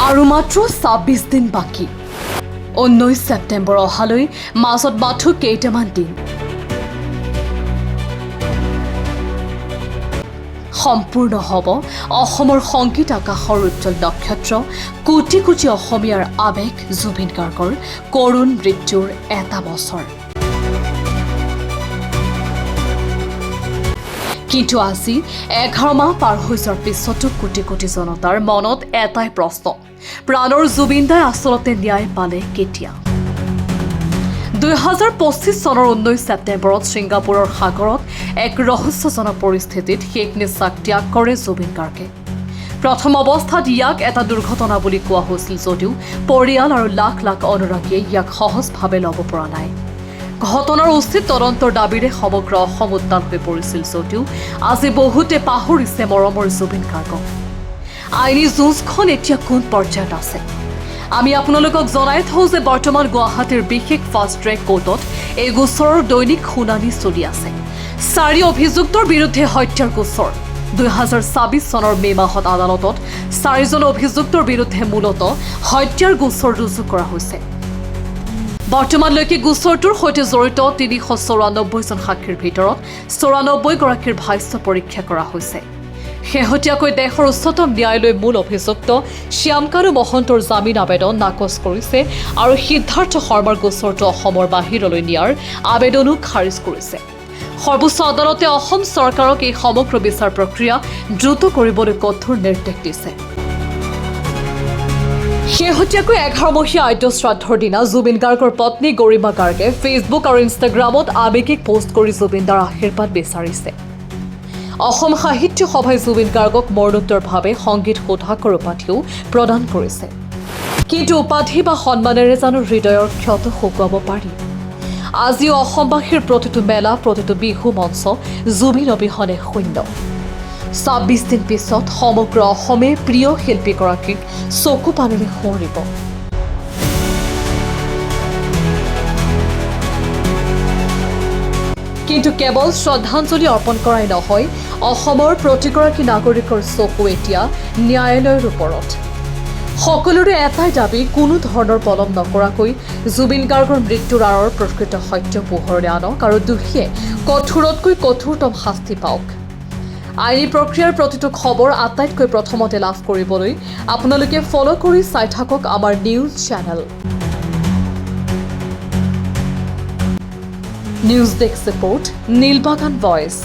আৰু মাত্ৰ 26 দিন বাকী। 19 ছেপ্টেম্বৰ অহালৈ মাজত মাথো কেইটামান দিন। সম্পূৰ্ণ হ'ব অসমৰ সংগীত আকাশৰ উজ্জ্বল নক্ষত্ৰ, কোটি কোটি অসমীয়াৰ আৱেগ জুবিন গাৰ্গৰ কৰুণ মৃত্যুৰ এটা বছৰ। কিন্তু আজি 11 মাহ পাৰ হৈ যোৱাৰ পিছতো কোটি কোটি জনতাৰ মনত এটাই প্ৰশ্ন, প্ৰাণৰ জুবিন দাই আচলতে ন্যায় পালে কেতিয়া? 2025 চনৰ 19 ছেপ্টেম্বৰত ছিংগাপুৰৰ সাগৰত এক ৰহস্যজনক পৰিস্থিতিত শেষ নিশ্বাস ত্যাগ কৰে জুবিন গাৰ্গে। প্ৰথম অৱস্থাত ইয়াক এটা দুৰ্ঘটনা বুলি কোৱা হৈছিল যদিও পৰিয়াল আৰু লাখ লাখ অনুৰাগীয়ে ইয়াক সহজভাৱে ল'ব পৰা নাই। ঘটনাৰ উচিত তদন্তৰ দাবীৰে সমগ্ৰ অসম উত্তাল হৈ পৰিছিল যদিও আজি বহুতে পাহৰিছে মৰমৰ জুবিন গাৰ্গক। আইনী যুঁজখন এতিয়া কোন পৰ্যায়ত আছে? আমি আপোনালোকক জনাই থওঁ যে বৰ্তমান গুৱাহাটীৰ বিশেষ ফাষ্ট ট্ৰেক কোৰ্টত এই গোচৰৰ দৈনিক শুনানি চলি আছে। চাৰি অভিযুক্তৰ বিৰুদ্ধে হত্যাৰ গোচৰ। 2026 চনৰ মে' মাহত আদালতত চাৰিজন অভিযুক্তৰ বিৰুদ্ধে মূলতঃ হত্যাৰ গোচৰ ৰুজু কৰা হৈছে। বৰ্তমানলৈকে গোচৰটোৰ সৈতে জড়িত 394জন সাক্ষীৰ ভিতৰত 94গৰাকীৰ ভাষ্য পৰীক্ষা কৰা হৈছে। শেহতীয়াকৈ দেশৰ উচ্চতম ন্যায়ালয়ে মূল অভিযুক্ত শ্যামকানু মহন্তৰ জামিন আবেদন নাকচ কৰিছে আৰু সিদ্ধাৰ্থ শৰ্মাৰ গোচৰটো অসমৰ বাহিৰলৈ নিয়াৰ আবেদনো খাৰিজ কৰিছে। সৰ্বোচ্চ আদালতে অসম চৰকাৰক এই সমগ্ৰ বিচাৰ প্ৰক্ৰিয়া দ্ৰুত কৰিবলৈ কঠোৰ নিৰ্দেশ দিছে। শেহতীয়াকৈ 11মহীয়া আদ্য শ্ৰাদ্ধৰ দিনা জুবিন গাৰ্গৰ পত্নী গৰিমা গাৰ্গে ফেচবুক আৰু ইনষ্টাগ্ৰামত আৱেগিক পোষ্ট কৰি জুবিনদাৰ আশীৰ্বাদ বিচাৰিছে। অসম সাহিত্য সভাই জুবিন গাৰ্গক মৰণোত্তৰভাৱে সংগীত সুধাকৰ উপাধিও প্ৰদান কৰিছে। কিন্তু উপাধি বা সন্মানেৰে জানো হৃদয়ৰ ক্ষত শুকুৱাব পাৰি? আজিও অসমবাসীৰ প্ৰতিটো মেলা, প্ৰতিটো বিহু মঞ্চ জুবিন অবিহনে শূন্য। 26 দিন পিছত সমগ্ৰ অসমে প্ৰিয় শিল্পীগৰাকীক চকু পানীৰে সোঁৱৰিব। কিন্তু কেৱল শ্ৰদ্ধাঞ্জলি অৰ্পণ কৰাই নহয়, অসমৰ প্ৰতিগৰাকী নাগৰিকৰ চকু এতিয়া ন্যায়ালয়ৰ ওপৰত। সকলোৰে এটাই দাবী, কোনো ধৰণৰ পলম নকৰাকৈ জুবিন গাৰ্গৰ মৃত্যুৰ আঁৰৰ প্ৰকৃত সত্য পোহৰলৈ আনক আৰু দোষীয়ে কঠোৰতকৈ কঠোৰতম শাস্তি পাওক। আইনী প্ৰক্ৰিয়াৰ প্ৰতিটো খবৰ আটাইতকৈ প্ৰথমতে লাভ কৰিবলৈ আপোনালোকে ফ'ল' কৰি চাই থাকক আমাৰ news channel. News desk report, Nilbagan voice.